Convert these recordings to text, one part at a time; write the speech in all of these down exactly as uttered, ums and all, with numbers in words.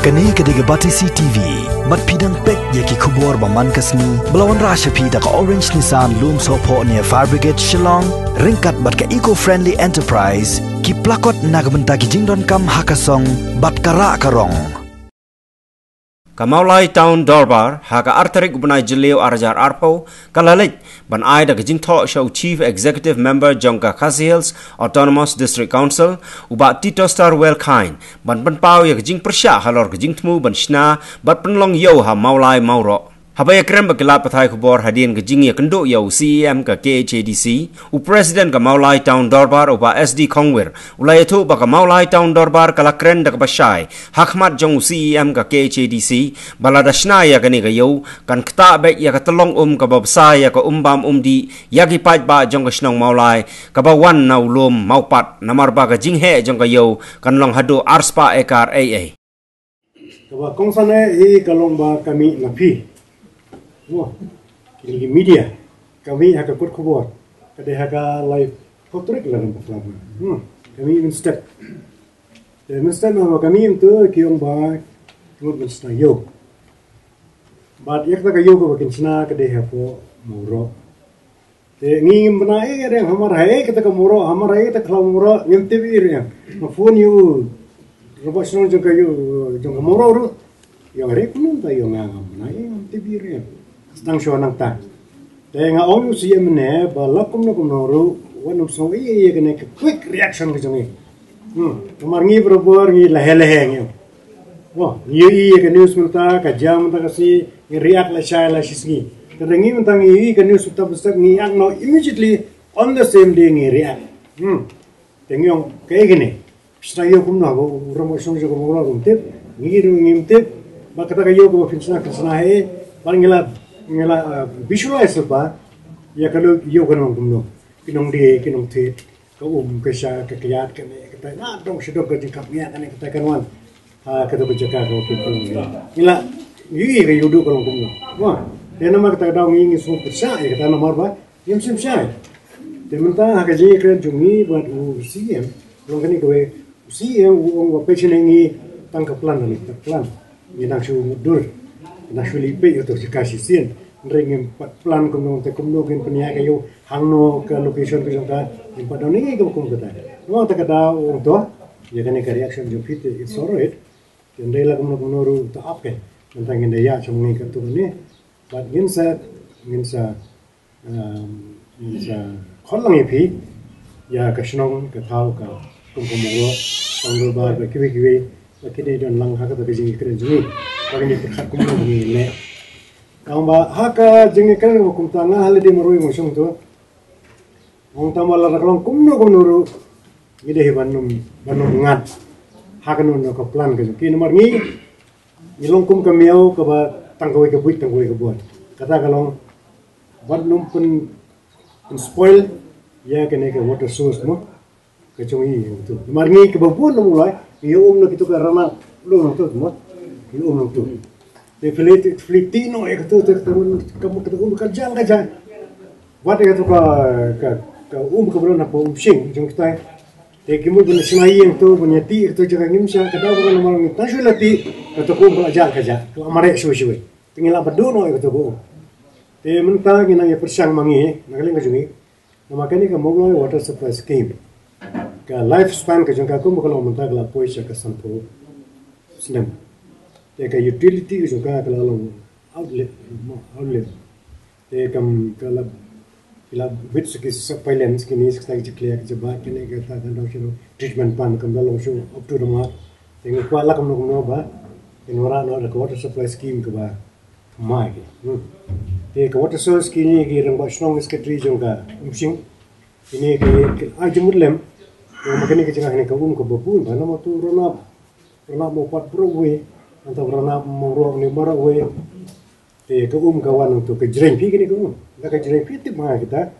Kane ka dei ka Batesi T V. Bad phi dang peit ïa ki khubor ba man ka sngi ba la wanrah sha phi da ka Orange Nissan Lumsohphoh near Fire Brigade Shillong, ryngkat bad ka Eco Friendly Enterprise, ki plakot na ka bynta ki jingdonkam ha ka song bad ka rah ka rong. Ka Mawlai Town Dorbar, ha ka ar tarik u bnai Jylliew ar hajar arphew, ka la leit ban ai da ka jingthoh sha u Chief Executive Member jong ka Khasi Hills Autonomous District Council, u Bah Titostar Welkhein, ban pynpaw ïa ka jingpyrshah halor ka jingthmu ban shna bad pynlong ïew ha Mawlai Mawroh. Haba ïakren bad ki lad pathai khubor hadien ka jingïakynduh ïa u C E M ka K H A D C, u President ka Mawlai Town Dorbar, u Bah S D Khongwir, u la ïathuh ba ka Mawlai Town Dorbar ka la kren da kaba shai ha khmat jong u C E M ka K H A D C, ba lada shna ïa kane ka ïew, kan ktah beit ïa ka tyllong um kaba bsa ïa ka um bam um dih ïa ki paidbah jong ka shnong Mawlai, kaba wan na u lum Mawpat, namar ba ka jingheh jong ka ïew kan long haduh ar spah ekar ei ei. Kaba kongsan eh, eh, ka long ba ka mih na phi. Mo, ki media, ka mih ha ka kot khubor, ka dei ha ka live, ko trek la ram bakla. Hmm, ka mih mynstep. Te mynstep ma ba ka mih myntu ki ong ba, ngut mynstep ïew. Bad ïa kata ka ïew kaba kin shna ka dei hapoh Mawroh. Te ngi ngim bna ei riang hamar ha ei kata ka Mawroh, hamar ha ei kata ka khlaw Mawroh, ngim tip ei riang. Nga phone ïa u rangbah shnong jong ka ïew, jong ka Mawroh ruh. Ïa nga re kumno ta ïa nga ngam bna ei, ngam tip ei riang. Sdang shuwa nangta. Te nga ong ïa u C E M ne ba la kumno kumno ruh, wat nym sngew ei ei ïa kane ka quick reaction ka jong ngi. Hmm, namar ngi barabor ngi leheh leheh ngi. Wah, ngi ïohi ïa ka news mynta, ka jia mynta ka sngi, ngi react la shai la shi sngi. Te ngi mynta ngi ïohi ka news mynta mynstep ngi act noh immediately on the same day ngi react. Hmm. Te ngi ong kaei kane. Shna ïew kumno ba u rangbah shnong jong ka Mawroh um tip, ngi ruh ngim tip. Ba kata ka ïew kaba phin shna phin shna ha ei, ba ngi la, ngi la, uh, visualize ba ïa ka ïew ka long kumno. Ki nongdie, ki nongthied. Ka um, ka sha, ka kyiad, kane katai, na dong sha dong ka jingkapngiah kane katai kan wan. Ha, kata ka jaka ka, ka, ka, ngi la ïohi ka ïewduh ka long kumno. Wah, te namar kata ka daw ngi, ngi sngewpyrshah ïa kata namar ba ngim shym shai. Te mynta ha ka jingïakren jong ngi bad u C E M, long kane kawei, u C E M u ong ba peit shane ngi tang ka plan, kane ka plan. Ngi nang shu mutdur, nang shu leit peit ïa uto u jaka shisien. Hynrei ngim pat plan kumno te kumno ngin pynïaid ka ïew hangno ka location ka jong ka, ngim pat don ei ei kaba kum kata. Namar kata ka daw u ong to ïa kane ka reaction jong phi te it's alright. Hynrei la kumno kumno ruh to ap ke. Mynta ngin da ïaid sha ngi katto katne. Bad ngin sa, ngin sa Um, sa khot lang ïa phi ïa ka shnong, ka thaw, ka kum ka Mawroh, Town Dorbar bad kiwei kiwei, ba kin ïa don lang ha kata ka jingïakren jong ngi. Ba kin ïa pyrkhat kumno ba ngin leh. Tang ba ha ka jingïakren ba kumta nga ha lade marwei ma shong to. Ong tang ba lada ka long kumno kumno ruh, ngi dei ban ym, ban ym ngat ha kano kano ka plan ka jong ki, namar ngi, ngi long kum ka miaw kaba tang kawei ka buit tang kawei ka bor. Kata ka long Wat nym pyn, pyn spoil ïa kane ka water source mo. Ka jong ngi ïa uto. Namar ngi kaba bun na Mawlai, ngi ïa um na kito ka ranab, long na uto mo. Ngi um na uto. Te phi leit, phi leit tih noh ïa kito, te kito, ka, ka um ka jang ka jang. Wat ïa kito ka, ka, ka um kaba don hapoh Umshing jong kita. Te ki mut ban shna ïing to, ban ïa tih ïa kito jaka, ngim shah, ka daw ka namar ngi tang shu la tih, kito ka um ka la jang ka jang. Ka la mareh shuwa shuwa. Te ngi lah ban duh noh ïa kito ka um. Te mynta ngi nang ïa pyrshang ma ngi, na ka liang ka jong ngi. Namar kane ka Mawlai Water Supply Scheme, ka life span ka jong ka kum ba ka long mynta ka la poi sha ka sanphew snem. Te ka utility ka jong ka ka la long outlet, outlet. Te kam ka la, ki la bit sa ki surveillance kine sa ki jingkhleh ki jaba kine ka ta ka dang shu treatment plant kam da long shu up to the mark. Te ngi kwah lah kumno kumno ba kin wanrah noh da ka Water Supply Scheme kaba Mai. Hmm. Te ka water source kine ki rangbah shnong, secretary jong ka Umshing. Kine ki, ki ai jingmut lem. Te ma kine ki jingah kine ka um kaba bun ba namar tu ranab, ranab Mawpat Broadway, nangta ranab Mawroh ne Broadway. Te ka um ka wan tu ka jreng phi kine ka um. Da ka jreng phi tip ma kita.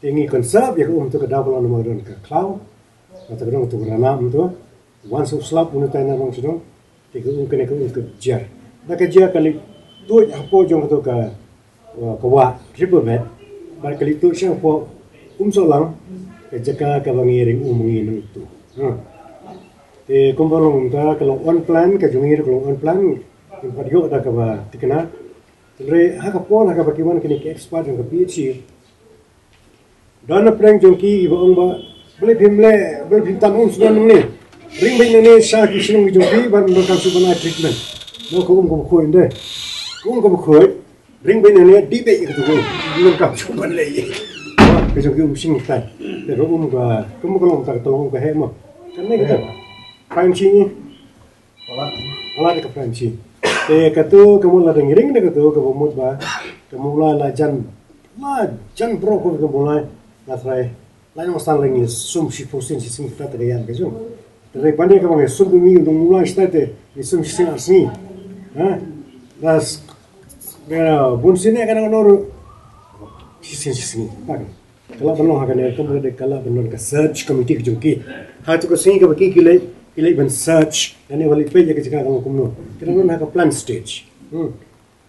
Te ngi conserve ïa ka um tu ka daw ka long namar don ka khlaw. Nangta ka don tu ka ranab tu. Wan suk slap un tai na rong sdang. Te ka um kane ka um ka jia. Da ka jia ka leit tuid hapoh jong ka tu ka, uh, ka wah riverbed. Bad ka leit tuid sha hapoh Umsohlang. Ka jaka kaba ngi ring um ngi nangtu. Hmm. Te kumba long mynta ka long on plan, ka jong ngi ka long on plan. Ngim pat ïoh da kaba thikna. Hynrei ha ka por ha kaba ki wan kine ki expert jong ka P H E, don na pdeng jong ki ba ong ba, balei phim leh, balei phim tan um shuwa nangne. Ring beit nangne sha ki shnong ki jong phi ban donkam shuh ban ai treatment. Mo ka um kaba khuid ynda. Um kaba khuid. Ring beit nangne, dih beit ïa katu ka um. Donkam shuh ban leh ïa ka jong ki um shing tai. Te ruh um ka, kumba ka long ta ka tong um ka heh mo. Kane kata. Prime shi ngi. Wala ka prime shi. Te katu ka mut la dang ring da katu kaba mut ba ka mut la la jan, la jan bro ko ka mut la. La trai. La nang sang la ngi sum shiphew sien shi sngi kata te ka ïan ka jong. Te dei pande kaba ngi sum ngi dang mut la shi te ngi sum shi sngi ar sngi. Ha? Das, bun sien ka nang nor shi sien shi sngi. Ka lah ban long ha kane, kumba ka lah ban long ka search committee ka jong ki. Ha tu ka sngi kaba ki ki leh, ki leh ban search. Kane ba leh peit ïa ka jaka ka long kumno. Ka dang don ha ka plan stage. Hmm.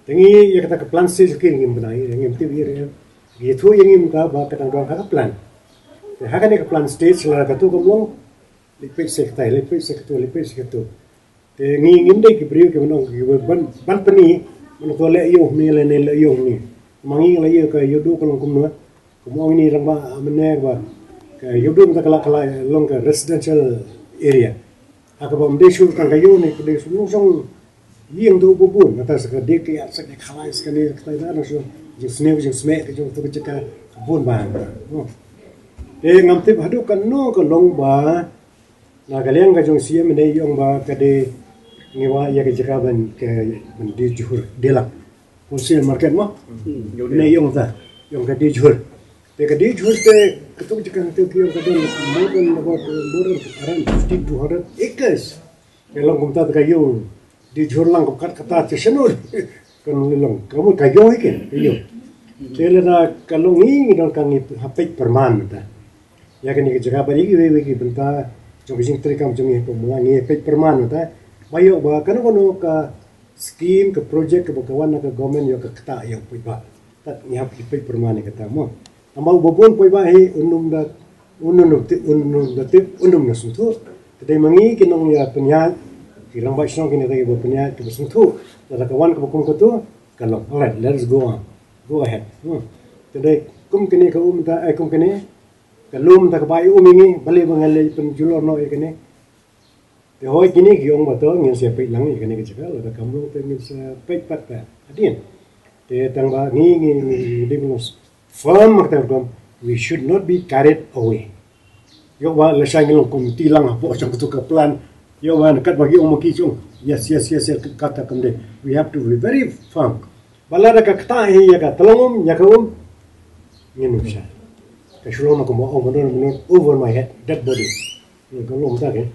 Te ngi ïa kata ka plan stage ki ngim bynai, ngim tip ïa. Ïathuh ïa ngi mynta ba ka dang don ha ka plan. Te ha kane ka plan stage la katu kam long. Leh peit sa katai, leh peit sa katu, leh peit sa katu. Te ngi ngim dei ki briew kiba ong kiba ban, ban pyni, ban ong to leh ïoh ni, leh ni, leh ïoh ni. Ma ngi la ïoh ka ïoh duh ka long kumno. Kumba ong ini rangbah mynne ba ka ïoh duh mynta ka la, ka la long ka residential area. Ha kaba ym dei shuh tang ka ïoh ni, ka dei shuh nongshong ïing duh ba bun, nangta sa ka dei ka ïa sa ka khalai sa kane ka tai da nongshong jingsniew jingsmeh ka jong tu ka jaka ka bun ba. Te ngam tip haduh katno ka long ba Na ka liang ka jong C M ne ïong ba ka dei ngi wah ïa ka jaka ban ka ban die jhur die lang. Wholesale market mo. Ne ïong ta ïong ka die jhur. Te ka die jhur te ka tuk jaka te ki ïong ka don more than about more than around fifty to hundred acres. Ka long kumta ka ïong die jhur lang kum kat kata te shanur. Kan long ka mo ka ïong hi ke ka ïong. Te lada ka long ngi ngi don ka ngi ha peit pyrman ta. Ïa kane ka jaka ba ïa kiwei kiwei ki bynta jong ka jingtrei kam jong ngi ha pamula ngi peit pyrman mynta ba ïoh ba kano kano ka skim ka project kaba ka wan na ka government ïoh ka kata ïoh peit ba. Tat ngi hap ki peit pyrman ïa kata mo. Tangba uba bun peit ba hi un ym da un ym da tip un ym da tip un ym da sngewthuh. Te dei ma ngi ki nong ïa pynïaid ki rangbah shnong kine ki ba pynïaid kiba sngewthuh. Lada ka wan kaba kum katu ka long. Alright, let us go on. Go ahead. Te dei kum kane ka um ta ai kum kane Ka lum ta ka bai um ïa ngi balei ba nga leit pynjulor noh ïa kane. Te hoi kine ki ong ba to ngin sa peit lang ïa kane ka jaka lada kam long te ngin sa peit pat pat hadien. Te tang ba ngi ngi ngi dei ba long firm ma ka tang rukom we should not be carried away. Ïoh ba la shai ngi long komiti lang hapoh jong katu ka plan. Ïoh ba na kat ba ki ong ma ki jong yes yes yes yes kata kam dei. We have to be very firm. Ba lada ka ktah hi ïa ka tlong um ïa ka um ngin ym shah. Ka shu long na kumba ong mynno mynno over my head dead body. Ïa ka long ta ke.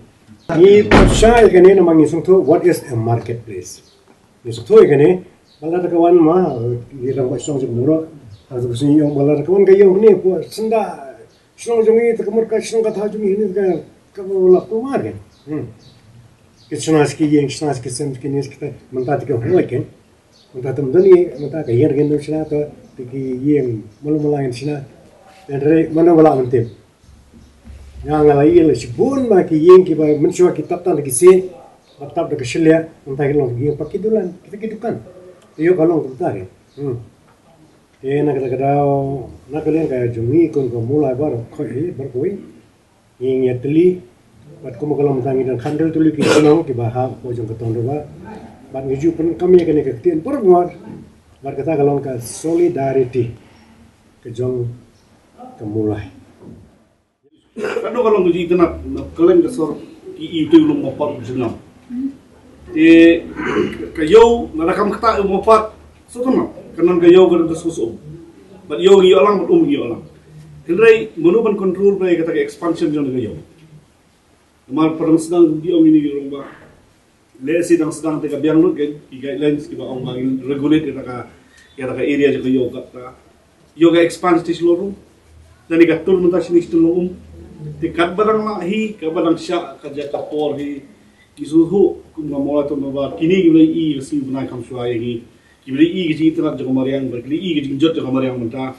Ngi pyrshah ïa kane namar ngi sngewthuh what is a marketplace. Ngi sngewthuh ïa kane ba lada ka wan ma ngi dang ba song jong muro. Ha tu sni ong ba lada ka wan ka ïong ne po senda shnong jong ngi te ka mut ka shnong ka thaw jong ngi ne ka ka la kulmar ke. Ki shna ki ïeng shna ki sem ki ne ki ta mynta te ka hoi ke. Mynta te mynta ni mynta ka ïeng ke ndu shna to te ki ïeng malu mala ngi shna. Te re mano bala mynta. Nga nga la ïeng la shibun ma ki ïeng ki ba mynshuwa ki tap tan ki se. Ba tap da ka shilya mynta ki long ki ïeng pa ki dulan kita ki dukan. Te ïoh ka long kumta ke. Te na kata ka daw na ka liang ka jong ngi kun ka mulai bar khoi hi bar khoi. Ngi ngi ïatylli bad kumba ka long mynta ngi don khandrel tylli ki shnong kiba ha hapoh jong ka Tongdaba bad ngi ju pyndonkam ïa kane ka ktien pyrmot bad kata ka long ka solidarity ka jong ka mulai. Ka dei ka long ka jingïatynnad na kylleng ka sor ki i te u long ba pat u jingam. Te ka ïew lada kam ktah u ba pat shu tang ka nang ka ïew ka dang ka shu shu. Bad ïew ngi ïoh lang bad um ngi ïoh lang. Hynrei mano ban control ba kata ka expansion jong ka ïew. Namar pyrshang sdang di ong ini ïoh ba. Lehse dang sdang te ka biang lut ki guidelines kiba ong ba ngin regulate ïa ka ïa ka area jong ka ïew kata. Ïew ka expand stage lo rum. Dan ka tur mynta sini stage lo um. Te kat ba dang lah hi kat ba dang shah ka jaka por hi. Ki suhu kum ka mola tu ba kini ki lei i ka sing bnai kam shwa ïa ngi. Ki lei i ka jingïatynnad jong ka mariang ba ki lei i ka jingjot jong ka mariang mynta.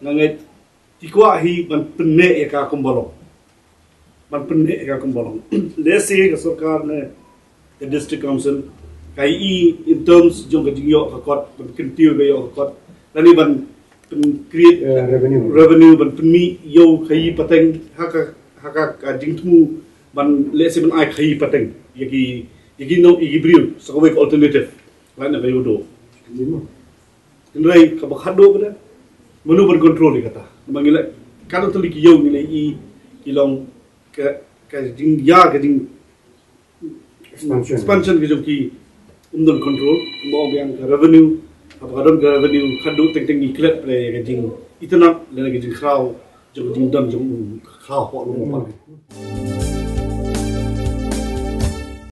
Nga ngeit ti kwah hi ban pynneh ïa ka kum ba long. ban pyneh ka kumba long. Lehse ka sorkar ne ka district council ka i in terms jong ka jingïoh ka kot, ban kyntiew ka ïoh ka kot, lane ban pyn create revenue, ban pynmih ïoh khaïi pateng ha ka, ha ka jingthmu ban lehse ban ai khaïi pateng ïa ki, ïa ki nong, ïa ki briew sa kawei ka alternative lane ka ïoh do. Hynrei kaba khadduh ba da mano ban control ïa kata? Namar ngi leh, ka long tylli ki ïew ngi leh i, ki long ka, ka jingïa, ka jing expansion, expansion ka jong ki um don control. Mo biang ka revenue, haba ka don ka revenue khadduh teng teng ngi klet pynleh ïa ka jingitynnad lane ka jingkhraw jong ka jingdon jong u khraw hapoh lum.